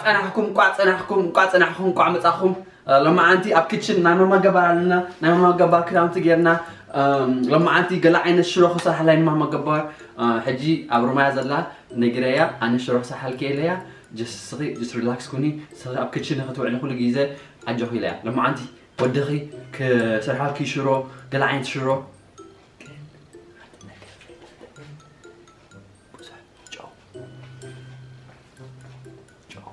ጸናሕኩም፣ እንቋዕ ጸናሕኩም፣ እንቋዕ ጸናሕኩም፣ እንቋዕ መጻኹም። እ፣ ሎማዓንቲ ኣብ ክችን ናይ ማማ ገባር ኣለና፣ ናይ ማማ ገባር ክዳውንቲ ጌርና። እም፣ ሎማዓንቲ ገለ ዓይነት ሽሮ ክሰርሓ ናይ ማማ ገባር። እ፣ ሕጂ ኣብ ሩማያ ዘላ ነጊረያ፣ ኣነ ሽሮ ክሰርሓልኪ እየ ኢለያ። ጀስት ስኺ፣ ጀስት ሪላክስ ኩኒ፣ ስኺ ኣብ ክችን ክትውዕሊ ኩሉ ግዜ ኣጆኺ ኢለያ። ሎማዓንቲ ወድኺ ክሰርሓልኪ ሽሮ፣ ገለ ዓይነት ሽሮ። ብዙሕ ጨው፣ ጨው፣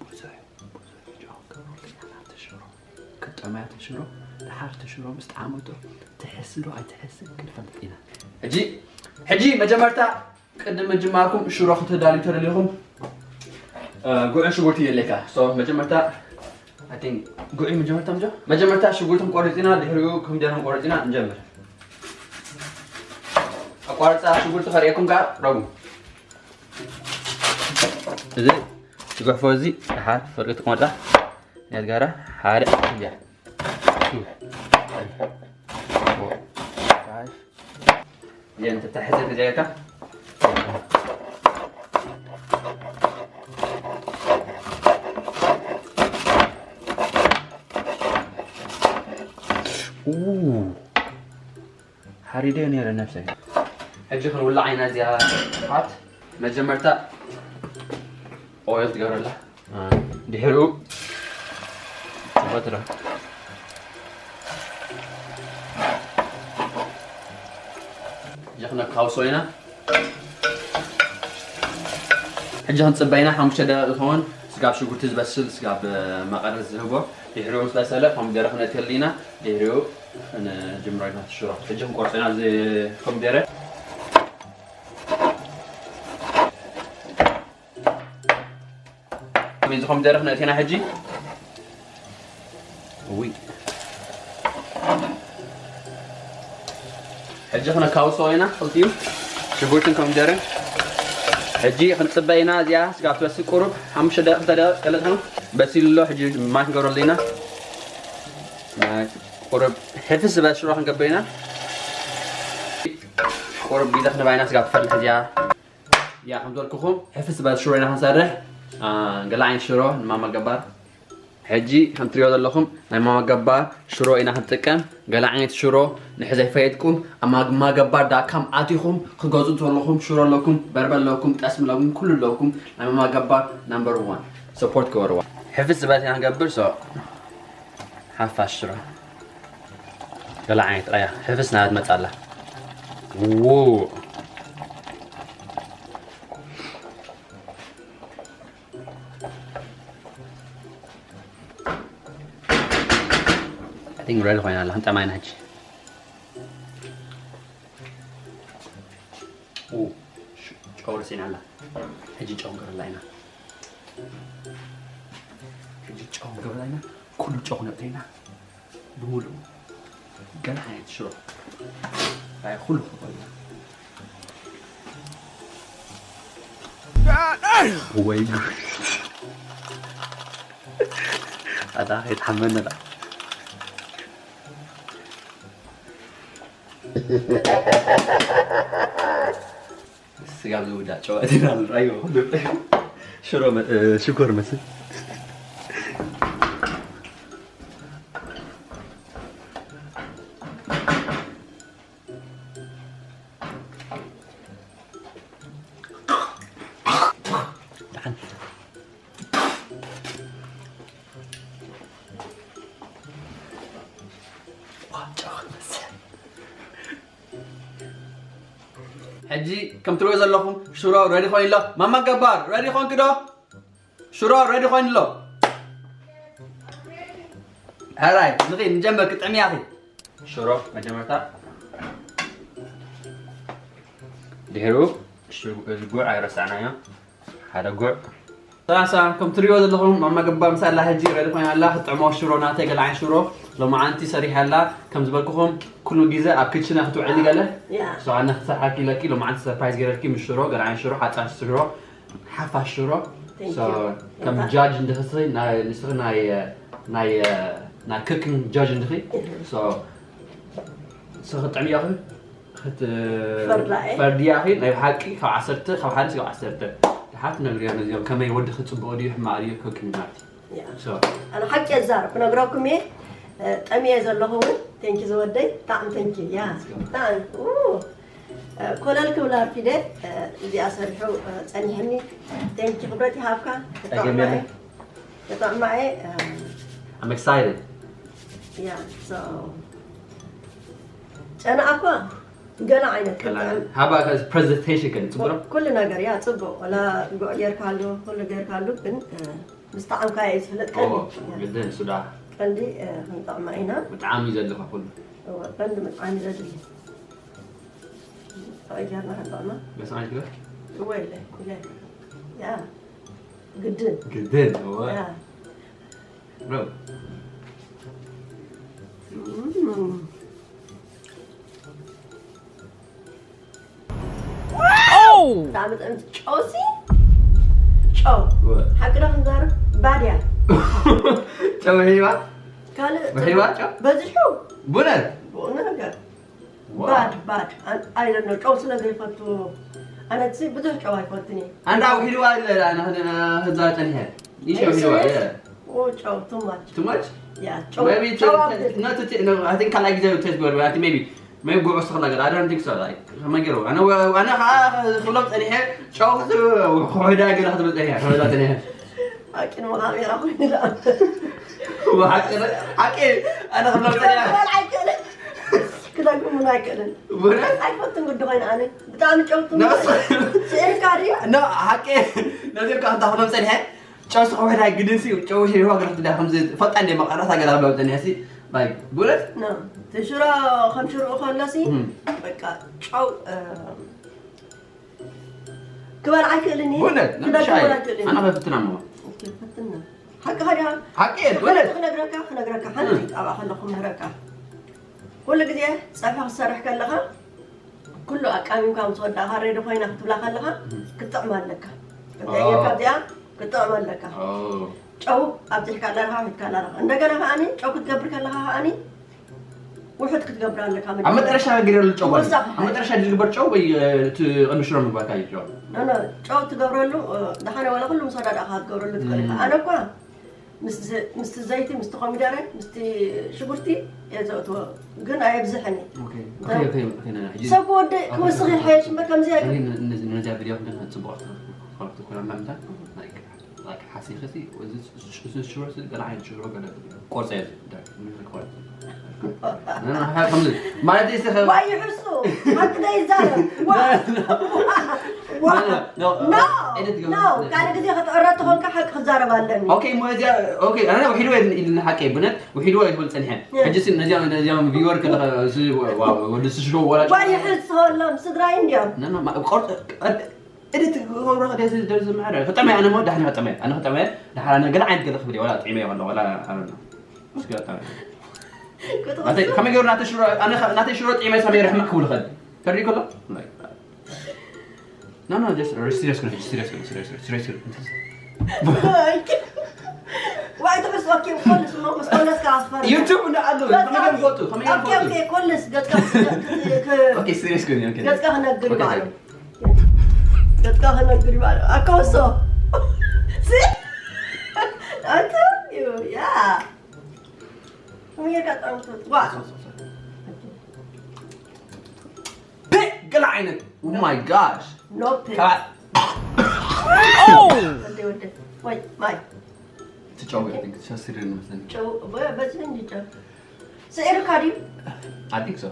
ብዙሕ፣ ብዙሕ ጨው ገብሩልና ናብቲ ሽሮ። ክጠምያ እቲ ሽሮ፣ ደሓር እቲ ሽሮ ምስ ጠዓመቶ ትሕስ ዶ ኣይትሕስን ክንፈልጥ ኢና። ሕጂ፣ ሕጂ መጀመርታ ቅድሚ ምጅማርኩም ሽሮ ክትዳልዩ ተደሊኹም፣ እ፣ ጉዕን ሽጉርቲ የድልየካ። So፣ መጀመርታ፣ I think፣ ጉዕ መጀመርታ ምጆ? መጀመርታ ሽጉርቲ ክንቆርጽ ኢና፣ ድሕሪኡ ኮሚደረ ክንቆርጽ ኢና፣ ንጀምር። ኣቋርጻ ሽጉርቲ ከርእየኩም ከኣ ረጉ። እዚ ትጉሕፎ እዚ ደሓር ፍርቂ ትቆርጻ። ያድጋራ ሓደ እያ። ቱ፣ ፎር፣ ፋይቭ። እዚአን ተታሒዘ ተዘይካ። ኡ፣ ሓሪደ ነይረ ነብሰይ። ሕጂ ክንውላዕ ኢና እዚኣ። ፋት መጀመርታ ኦይል ትገብረላ። ድሕሪኡ በትረ። ሕጂ ክነካውሶ ኢና። ሕጂ ክንጽበ ኢና ሓሙሽተ ደቂቕ ዝኸውን። ስጋብ ሽጉርቲ ዝበስል፣ ስጋብ መቐረት ዝህቦ። ድሕሪኡ ምስ በሰለ ኮሚደረ ክነእትየሉ ኢና። ድሕሪኡ ክንጅምሮ ኢና ሽሮ። ሕጂ ክንቆርጾ ኢና እዚ ኮሚደረ። እዚ ኮሚደረ ክነእቴና ሕጂ። እውይ። ሕጂ ክነካውሶ ኢና ክልቲኡ ሽጉርትን ኮሚደረን። ሕጂ ክንጽበ ኢና እዚኣ ስጋብ ትበስል ቁሩብ ሓሙሽተ ደቂቕ፣ ክልተ ደቂቕ ቀለጥና። በሲሉ ኣሎ፣ ሕጂ ማይ ክንገብረሉ ኢና። ማይ ቁሩብ ሕፍስ ዝበለ ሽሮ ክንገብር ኢና። ቁሩብ ግዜ ክንህባ ኢና ስጋብ ትፈልሕ እዚኣ። ያ፣ ከም ዝበልኩኹም፣ ሕፍስ ዝበለ ሽሮ ኢና ክንሰርሕ። አ፣ ገለ ዓይነት ሽሮ ንማማ ገባር። ሕጂ ከም ትሪኦ ዘለኹም ናይ ማማ ገባር ሽሮ ኢና ክንጥቀም። ገለ ዓይነት ሽሮ ንሕዘይ ፈየጥኩም ኣብ ማማ ገባር ዳት ካም ኣቲኹም ክገዝኡ እንተለኹም ሽሮ ኣለኩም፣ በርበ ኣለኩም፣ ጠስሚ ኣለኩም፣ ኩሉ ኣለኩም። ናይ ማማ ገባር ናምበር ዋን። ሰፖርት ግበርዋ። ሕፍስ ዝበለት ኢና ክንገብር። ሶ ሓፋሽ ሽሮ። ገለ ዓይነት ኣያ፣ ሕፍስ ናት መጻላ። ው። I think ሬዲ ኮይና ኣላ፣ ክንጠማ ኢና ሕጂ። ው፣ ሽ-፣ ጨው ረሲዕና ኣላ። ሕጂ ጨው ንገብረላ ኢና። ሕጂ ጨው ንገብረላ ኢና። ኩሉ ጨው ነእተና። ብምሉእ ገለ ዓይነት ሽሮ። ኣይ፣ ኩሉ ክኾን። ወይ ጉድ። ኣታ ከይትሓመኒ ኣላ። ስጋብ ዝውዳእ ጨዋታ ኢና ንርኣዮ። ሽሮ መ-፣ እ፣ ሽኮር መስል። ደሓን። ዋ፣ ጨው መስል። ሕጂ ከም ትሪኦ ዘለኹም ሽሮ ሬዲ ኮይኑ ኣሎ። ማማ ገባር ሬዲ ኮንኪ ዶ? ሽሮ ሬዲ ኮይኑ ኣሎ። ሕራይ ንኺ ንጀመር ክጥዕምያኺ። ሽሮ መጀመርታ ድሕሩ ሽጉ-፣ ጉዕ ኣይረሳዕናዮ። ሓደ ጉዕ። ሰላም ሰላም፣ ከም ትሪኦ ዘለኹም ማማ ገባር ምሳላ ሕጂ ሬዲ ኮይና ኣላ። ክትጥዕሞ ሽሮ ናተይ ገለ ዓይነት ሽሮ ሎማዓንቲ ሰሪሐ ኣላ። ከም ዝበልኩኹም ኩሉ ግዜ ኣብ ክችን ክትውዕሊ ገለ። ያ። ሶ ኣነ ክሰርሓልኪ ኢለኪ ሎማዓንቲ ሰርፕራይዝ ገይረልኪ ምስ ሽሮ፣ ገለ ዓይነት ሽሮ፣ ሓጻር ሽሮ፣ ሓፋሽ ሽሮ። Thank ሶ you። ከም እንታይ? ጃጅ እንድኽስኺ ናይ፣ ንስኺ ናይ፣ ናይ፣ ናይ ኩኪንግ ጃጅ እንድኺ። እህ። ሶ ንስኺ ክትጥዕሚ ኢኺ። ክት-፣ ፈርዳ እየ። ፈርድያ ኺ ናይ ብሓቂ ካብ ዓሰርተ፣ ካብ ሓደ እስካብ ዓሰርተ። ሓት ነግርያ ነዚኦም ከመይ ወዲ ክጽብቑ ድዩ ሕማቕ ድዩ ኮኪ ማርቲ። ያ። So ኣነ ሓቂ የዛረብ ክነግረኩም እየ። ጠሚየ ዘለኹ እውን ቴንኪ ዝወደይ ብጣዕሚ ቴንኪ። ያ ብጣዕሚ ኡ፣ ኮለል ክብል ኣርፊደ። እዚኣ ሰሪሑ ጸኒሕኒ። ቴንኪ ክብረት ይሃብካ። ጸገም የለን። ተጣዕማየ ተጣዕማየ። I'm excited. ያ so ጨና ኣኳ ገለ ዓይነት How about presentation? Can it's ኩሉ ነገር ያ ጽቡቅ ወላ ጉዕ ጌርካ ኣሎ ኩሉ ጌርካ ኣሎ ግን ምስ ጣዕምካ እዩ ዝፍለጥ ቀንዲ Oh, ግድን ሱዳ ቀንዲ ክንጠዕማ ኢና። ብጣዕሚ እዩ ዘድልኻ ኩሉ። እወ ቀንዲ ምጥዓም እዩ ዘድሊ። ጌርና ክንጠዕማ በስማይ ትግበር? እወ ኢለ ኢለ ያ ግድን ግድን እወ ያ Bro. ብጣዕሚ ጥዕምቲ ጨውሲ ጨው ሓቂ ዶ ክንዛረብ ባድያ ጨው ሂባ ካልእ ሂባ ጨው በዚሑ ቡነት ብኡነ ነገር ባድ ባድ ኣይደነ ጨው ስለ ዘይፈቱ ኣነሲ ብዙሕ ጨው ኣይፈቱን እየ ኣንዳ ውሒድዋ ኢለ ኣነ ህዛ ጸኒሐ ይሸው ሂድዋ ጨው ቱማች Too much? ያ ጨው Maybe ጨው to- ኣብልዕ not to no, I think I like the taste bud, but maybe maybe go to like I don't think so. Like, I'm gonna go. I know, I know how the club and here, Joe, who I got to the here, who I got to here. ኣቂ ንመኻቢራ ኮይኑ ደኣ وحكي حكي انا خلصت يعني ኣይክእልን ክደግሙን ኣይክእልን بنات ኣይፈትን ግዲ ኮይኑ ኣነ ብጣዕሚ ጨውቱ ነብስ- ስእልካ ድዩ ኖ ሓቂ ነዚ እኳ እንታ ክሎም ጸኒሐ ጨው ስኸ ወዳ ግድን ሲ ጨው ሄዋ ግራት ዳ ከምዚ ፈጣን ደማ ቀረታ ገላ ብለው ጸኒሐ ሲ like ቡለት ኖ ትሽሮ ከም ሽርኡ ከሎሲ እም። በቃ ጨው እ፣ ክበልዓ ኣይክእልን እዩ ቡለት ክደግሙን ኣይክእልን ኣና እዩ ፈትና ሞ ኦኬ፣ ፈትና ሓቂ ኸዲያ ሓቂ ቡለት ክነግረካ ክነግረካ ሓንቲ ጣብኣ ከለኹ ምህረካ ኩሉ ግዜ ፀብሒ ክትሰርሕ ከለኻ ኩሉ ኣቃሚምካ ምስ ወዳእካ ሬዲ ኮይና ክትብላ ከለኻ ክትጥዕማ ኣለካ እንታይ ጌርካ እዚኣ ክትጥዕማ ኣለካ ጨው ኣብዚሕካ ኣለካ ሒትካ ኣለካ እንደገና ከዓኒ ጨው ክትገብር ከለኻ ከዓኒ ውሕድ ክትገብር ኣለካ ኣብ መጠረሻ ገረሉ ጨው ወሳኺ ኣብ መጠረሻ ዝግበር ጨው ወይ እቲ ቅንሽሮ ምግባርካ እዩ ጨው ኖ ኖ ጨው ትገብረሉ ደሓነ ወላ ኩሉ ምስ ወዳዳእካ ክትገብረሉ ትኽእል ኢኻ ኣነ እኳ ምስቲ ዘይቲ ምስቲ ኮሚደረ ምስቲ ሽጉርቲ እየ ዘእትዎ ግን ኣየብዝሕን ሰብ ክወድእ ክውስኽ ይሓየሽ እምበር ከምዚ ነዚያ ቪድዮ ክንጽቡቕ ትኮና ምታ ሓሲኽሲ እዚ ሽሮ ገለ ዓይነት ሽሮ ገለ ቆርፀ ማለት ይሕሱ ሓቂ ዘይዛረብ ካልእ ግዜ ክትዕረ ተኾንካ ሓቂ ክዛረብ ኣለኒ እዚያ ኣነ ውሒድወ ኢልና ሓቂ ብነት ውሒድወ ይብል ፀኒሐ ሕጂ ነዚያም ነዚያም ቪወር ወዲ ስሽሮ ወላ ይሕሱ ሎም ስድራይ እንዲዮም እድት ክገብሮ ክደስ ደርዚ ምሕረ ክጠመ ኣነ ሞ ዳሕኒ ክጠመ ኣነ ክጠመ ዳሕራ ገለ ዓይነት ገለ ክብል ወላ ጥዕመ ወላ ወላ ኣረና እስኪ ኣጣ ኣተ ከመይ ገሩ ናተ ሽሮ ኣነ ናተ ሽሮ ጥዕመ ሰመይ ርሕምዕ ክብል ኸል ተሪ ከሎ No, no, just serious, serious, serious, serious, serious, serious. ዋይ ተመስኦኪ ኮልስ ሞ ምስ ኮለስ ካስፈር YouTube እንዳኣሉ ከመይ ገሩ ፎቶ ከመይ ገሩ ፎቶ ኮልስ ገጽካ Okay, serious ግን okay. ገጽካ ክነግር ይባሉ ገጽካ ክነግር ይባሉ ኣካውሶ ኣንተ ያ ከመይ ጌርካ ጣምቶት ዋ ገለ ዓይነት Oh my gosh. ኖፕ Come on. ወደ ወደ ወይ ማይ ትጫወት ግን ተሳስሪ ነው መሰለኝ። ጨው በ- በዚህ እንዲ ጨው ስዒርካ ድዩ I think so.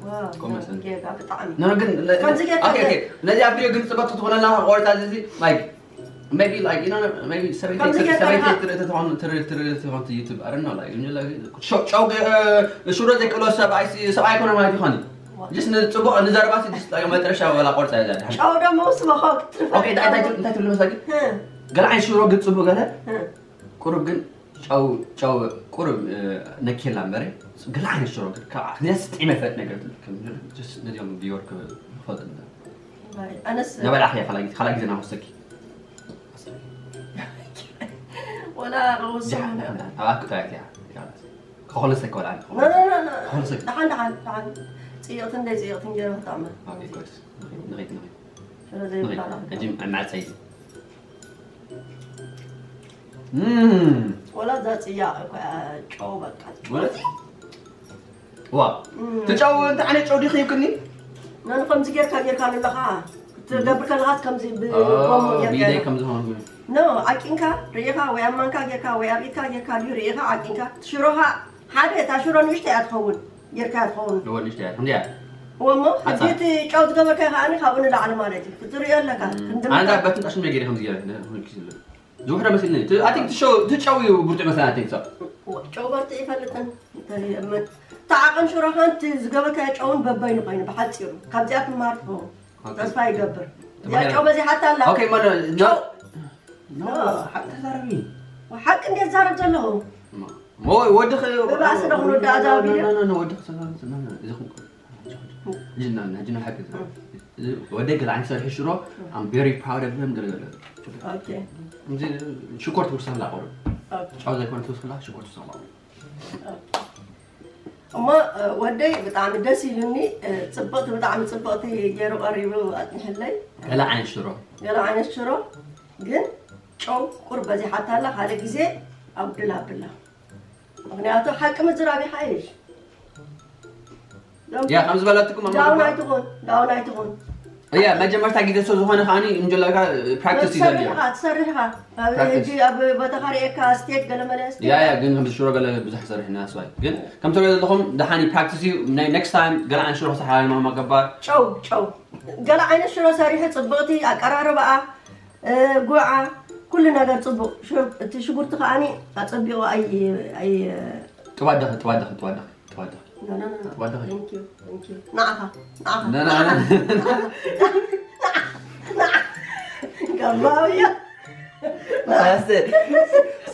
ዋው ቆመሰ። ጌጋ ብጣዕሚ No ግን ከምዚ ጌርካ okay okay ነዚ ኣብ ቪድዮ ግን ጽቡቅ ትኾነና ቆርታ እዚ like maybe like you know maybe ሰበይቲ ከምዚ ጌርካ ሰበይቲ ኢኻ። ትርኢ ትኾን ትርኢ ትርኢ ትኾን YouTube I don't know like you know like ጨው ጨው ገ- ሽሮ ዘይክእሎ ሰብኣይ ሲ- ሰብኣይ ኮነ ማለት ይኾን just ንጽቡቅ ንዘረባ ሲ just like መጥረሻ ወላ ቆርጻ እያ ዛዳ ጨው ደግሞ ስበኻ ክትርፈ okay እንታይ እንታይ እንታይ ትብሉ መሳቂ ገለ ዓይነት ሽሮ ግን ጽቡቅ ገለ ቁሩብ ግን ጨው ጨው ቁሩብ ነኪላ እምበረ ገለ ዓይነት ሽሮ ግን ካብ ነስ ጥዕመ ፈጥ ነገር ነዚኦም ቪወር ክፈልጥ ኣነስ ነበላ ኣኽያ ካልኣይ ግዜ ናወሰኪ ወላ ረውሶ ኣባክ ጥራይ እያ ከኾለሰ ከወላ ደሓን ደሓን ደሓን ፅይቕትን ደይ ፅይቕትን ገይረ ክጣዕመ ንኸይድ ንኸይድ ስለ ዘይብላ ሕጂ መዕፀይ እም፣ ወላ እዛ ፅያ እኮ ጨው በቃ እውነት? ዋ ትጫው እንተ ዓይነት ጨው ዲኺ ይብክኒ ነን ከምዚ ጌርካ ጌርካ ኣለኻ ትገብር ከለኻት ከምዚ ብጎሞ ጌርካ ቢደይ ኢኻ። ከም ዝኾኑ ኖ ዓቂንካ ርኢኻ ወይ ኣብ ማንካ ጌርካ ወይ ኣብ ኢድካ ጌርካ ድዩ ርኢኻ ዓቂንካ ሽሮኻ ሓደ እታ ሽሮ ንእሽተይ እያ ትኸውን ጌርካ እያ ትኸውን እወ ንሽተ እያ እንዲያ እወሞ ሓፃ። ሕጂ እቲ ጨው ዝገበርካዮ ከዓኒ ካብኡ ንላዕሊ ማለት እዩ ክትሪኦ ኣለካ ክንዲ ኣነ መጠን- በትን ጣሽን መጌር ከም ዝገበ ዝውሕደ መሲልኒ ኣቲንክ ትጨው እዩ ብርቱዕ መሰላተኝ ሳ ጨው በርቲ ይፈልጥን እንተይእምን እቲ ዓቐን ሽሮኻን እቲ ዝገበርካዮ ጨውን በበይኑ ኮይኑ ብሓፂሩ ካብዚኣ ትምሃር ትኸውን ተስፋ ይገብር እዚኣ ጨው በዚሓታ ኣላ ኦኬ ማለ ጨው ሓቂ ተዛረቢ ሓቂ እንዴት ዛረብ ዘለኹ ወዲ ብባእሲ ዶ ክንወዳእ ዛቢለ? ወዲ ክሰ ጅና ጅና ሓቂ ወደ ገለ ዓይነት ሰርሒ ሽሮ I'm very proud of them ገለ ገለ ኦኬ እዚ ሽኮር ትውስኽ ላቆሩ ኦኬ ጫው ዘይኮነ ትውስኽላ ሽኮር ትውስኽ ላቆሩ እሞ ወደይ ብጣዕሚ ደስ ኢሉኒ ፅብቕቲ ብጣዕሚ ፅብቕቲ ገይሩ ቀሪቡ ኣፅኒሕለይ ገለ ዓይነት ሽሮ ገለ ዓይነት ሽሮ ግን ጨው ቁር በዚሓታላ ካልእ ግዜ ኣጉድል ኣብላ ምክንያቱ ሓቂ ምዝራብ ይሓይሽ ያ ከም ዝበለትኩም ዳውን ኣይትኹን ዳውን ኣይትኹን እያ መጀመርታ ግዜ ስለ ዝኾነ ከዓኒ እንጀላካ ፕራክቲስ እዩ ዘድልዮ ትሰርሕኻ ትሰርሕኻ ኣብ ፕራክቲስ። ሕጂ ኣብ ቦታኻ ርኤካ ስቴት ገለመለ ስቴት ያ ያ ግን ከምዚ ሽሮ ገለ ብዙሕ ሰርሕና ስዋይ ግን ከም ትሪኦ ዘለኹም ደሓኒ ፕራክቲስ እዩ ናይ ኔክስት ታይም ገለ ዓይነት ሽሮ ክሳብ ሓላል ማማ ገባር ጨው ጨው ገለ ዓይነት ሽሮ ሰሪሑ ፅብቕቲ ኣቀራርባኣ እ፣ ጉዓ ኩሉ ነገር ፅቡቕ ሽ- እቲ ሽጉርቲ ከዓኒ ኣፀቢቑ ኣይ ኣይ ጥዋደኺ ጥዋደኺ ጥዋደኺ ጥዋደኺ No, no, no, no. What the- Thank you, thank you. ንዓኻ ንዓኻ No, no, no. ገባውያ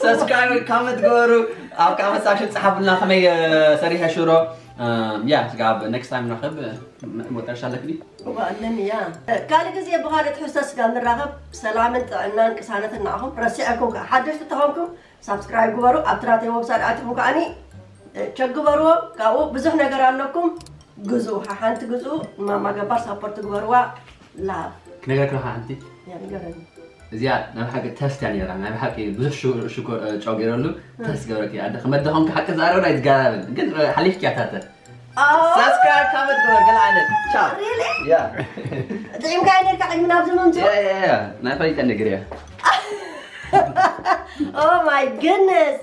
ሰብስክራይብ ካመንት ግበሩ ኣብ ካመንት ሳክሽን ፀሓፉልና ከመይ እ፣ ሰሪሐ ሽሮ ያ ስጋብ ኔክስት ታይም ንረኽብ መጠረሻ ኣለክኒ እዋ ኣለኒ ያ ካልእ ግዜ ብኻልእ ትሕዝቶ ስጋ ንራኸብ ሰላምን ጥዕናን ቅሳነትን ንዓኹም ረሲዐኩም ከዓ ሓደሽቲ ተኾንኩም ሳብስክራይብ ግበሩ ኣብቲ ናተይ ወብሳይት ኣትኹም ከዓኒ ቸክ ግበርዎ ካብኡ ብዙሕ ነገር ኣለኩም ግዝኡ ሓሓንቲ ግዝኡ ማማ ገባር ሳፖርት ግበርዋ ላቭ ክነገርክ ለካ ሓንቲ ያ ንገረኒ እዚኣ ናይ ብሓቂ ተስት እያ ነራ ናይ ብሓቂ ብዙሕ ሽኮር ጨው ገይረሉ ተስት ገበረክ ኣደ ከመደኸም ሓቂ ዛረብ ናይ ዝጋራብን ግን ሓሊፍክ ያታተ ሳብስክራይብ ካመት ግበር ገለ ዓይነት ቻው Really? ያ ጥዒምካ ነርካ ቅድሚ ናብዚ ምምፅኡ ያ ያ ያ ናይ ፈሊጠ ነገር እያ Oh my goodness